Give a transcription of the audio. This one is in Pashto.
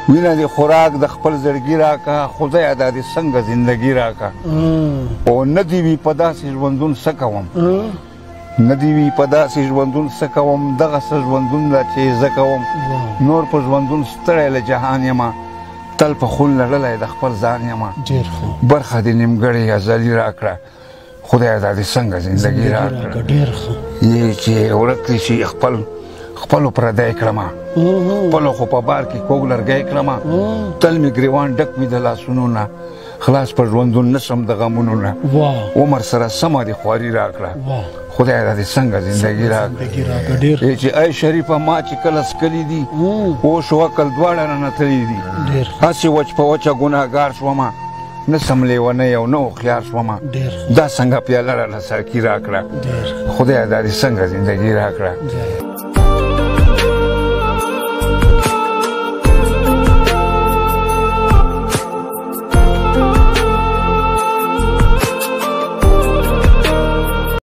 وینه دې خوراک د خپل زړګي راکه، خدایه دا دې څنګه زندګي راکه. او نه دې وي په داسې ژوندون څه کوم، نه دې وي په داسې ژوندون څه کوم، دغه څه ژوندون ده چې زه کوم. نور په ژوندون ستړی له جهان یمه، تل په خون لړلی د خپل ځان یمه. برخه دې نیمګړې ازلي راکړه، خدایه دا دې څنګه زندګي راکړه. ډېر ښه. یې چې ورک دې شي خپل خپلو پردی کړمه، خپلو خو په بار کې کوږ لرګی کړمه. تل مې ګریوان ډک وي د لاسونو نه، خلاص په ژوندون نشم د غمونو نه. عمر سره سمه دې خواري راکړه، خدای دا دې څنګه زندګي راکړه. چې ای شریفه ما چې کله څکلي دي، هوښ او عقل دواړه رانه تللي دي، هسې وچ په وچه ګناهګار شومه، نه سم لیونی او نه هوښیار شومه. دا څنګه پیاله راله ساقي راکړه، خدای دا دې څنګه زندګي راکړه.